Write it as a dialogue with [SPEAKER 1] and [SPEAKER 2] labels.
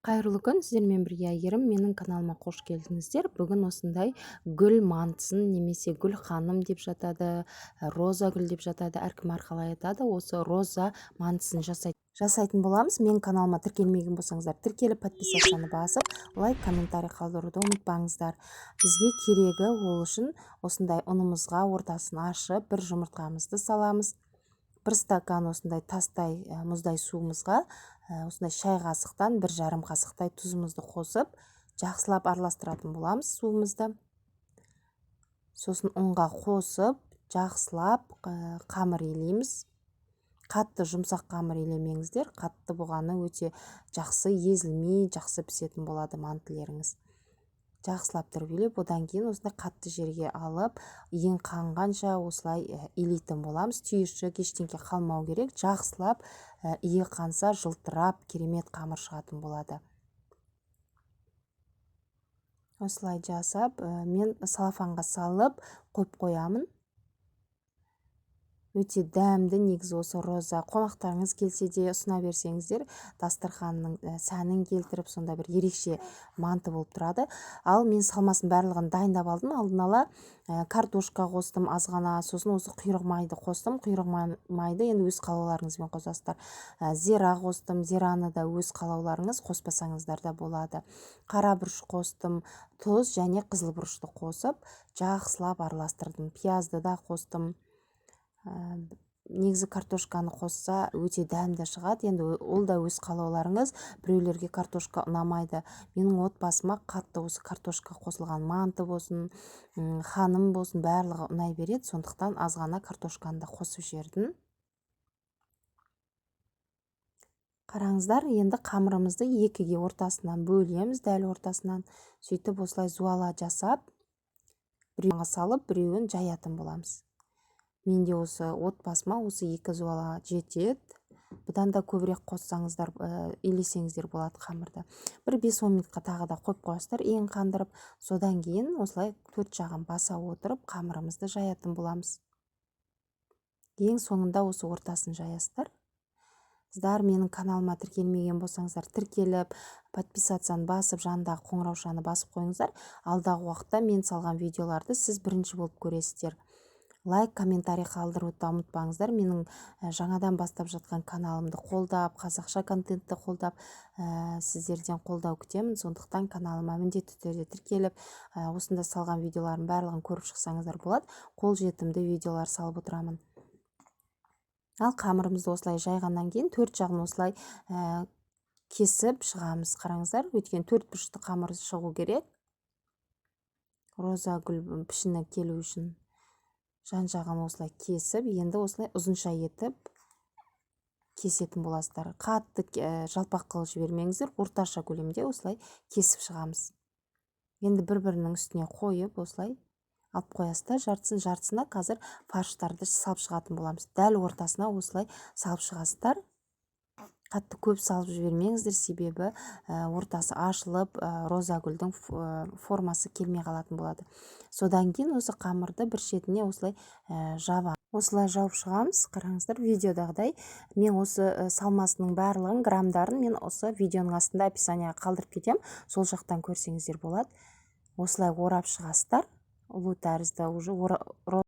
[SPEAKER 1] Қайырлы күн! Сіздермен бірге Әйгерім. Менің каналыма қош келдіңіздер. Бүгін осындай гүл мантысын немесе гүл ханым деп жатады, роза гүл деп жатады, әркім әрқалай айтады. Осы роза мантысын жасайтын боламыз. Менің каналыма тіркелмеген болсаңыздар, тіркеліп, подписаться басып, лайк, комментарий қалдыруды ұмытпаңыздар. Бізге керегі ол үшін осындай ұнымызға ортасын ашып, бір жұмыртқамызды саламыз. 1 стакан осындай тастай мұздай суымызға осындай шай қасықтан 1,5 қасықтай тұзымызды қосып, жақсылап араластыратын боламыз суымызды. Сосын ұнға қосып, жақсылап қамыр илейміз. Қатты жұмсақ қамыр илемеңіздер, қатты болғаны өте жақсы езілмей, жақсы пісетін болады мантілеріңіз. Жақсылап тұрып илеп, одан кейін осындай қатты жерге алып, иін қанғанша осылай илейтін боламыз. Түйіршік ештеңке қалмау керек. Жақсылап иі қанса, жылтырап, керемет қамыр шығатын болады. Осылай жасап, мен салафанға салып қойып қоямын. Өте дәмді негізі осы роза. Қонақтарыңыз келсе де ұсына берсеңіздер, дастарханның сәнін келтіріп, сонда бір ерекше манты болып тұрады. Ал мен салмасын барлығын дайындап алдым алдын ала. Картошка қостым азғана, сосын осы құйрық майды қостым. Құйрық майды енді өз қалауларыңызбен қосасыздар. Зира қостым, зираны да өз қалауларыңыз, қоспасаңыздар да болады. Қара бұрыш қостым, тұз және қызыл бұрышты қосып, жақсылап араластырдым. Пиязды да қостым. Негізі картошканы қосса, өте дәмді шығады. Енді ол да өз қалауларыңыз. Біреулерге картошка ұнамайды. Менің отбасыма қатты осы картошка қосылған манты болсын, ханым болсын, барлығы ұнай береді. Сондықтан азғана картошканы да қосып жібердім. Қараңыздар, енді қамырымызды екіге ортасынан бөлеміз, дәл ортасынан. Сөйтіп осылай зуала жасап, біреуін салып, біреуін жаятын боламыз. Менде осы отбасыма осы 2 зуала жетеді. Бұдан да көбірек қоссаңыздар, илесеңіздер болады қамырды. Бір 5-10 минутқа тағы да қойып қоясыздар, иін қандырып. Содан кейін осылай төрт жағын баса отырып, қамырымызды жаятын боламыз. Ең соңында осы ортасын жаясыздар. Қыздар, менің каналыма тіркелмеген болсаңыздар, тіркеліп, подписаться басып, жанындағы қоңыраушаны басып қойыңыздар. Алдағы уақытта мен салған видеоларды сіз бірінші болып көресіздер. Лайк, комментарий қалдыруды да ұмытпаңыздар. Менің жаңадан бастап жатқан каналымды қолдап, қазақша контентті қолдап, сіздерден қолдау күтемін. Сондықтан каналыма міндетті түрде тіркеліп, осында салған видеолардың барлығын көріп шықсаңыздар болады. Қолжетімді видеолар салып отырамын. Ал қамырымызды осылай жайғаннан кейін төрт жағын осылай кесіп шығамыз. Қараңыздар, өйткені төрт бұрышты қамыр шығу керек. Роза гүл пішіні келу үшін жан жағын осылай кесіп, енді осылай ұзынша етіп кесетін боласыздар. Қатты жалпақ қылып жібермеңіздер, орташа көлемде осылай кесіп шығамыз. Енді бір-бірінің үстіне қойып, осылай алып қоясыздар. Жартысын, жартысына қазір фарштарды салып шығатын боламыз. Дәл ортасына осылай салып шығасыздар. Қатты көп салып жібермеңіздер, себебі ортасы ашылып, роза гүлдің формасы келмей қалатын болады. Содан кейін осы қамырды бір шетіне осылай жабамыз. Осылай жауып шығамыз. Қараңыздар, видеодағыдай мен осы салмасының барлығын, грамдарын мен осы видеоның астында описанияға қалдырып кетемін. Сол жақтан көрсеңіздер болады. Осылай орап шығасыздар. Ұлу тәрізді уже.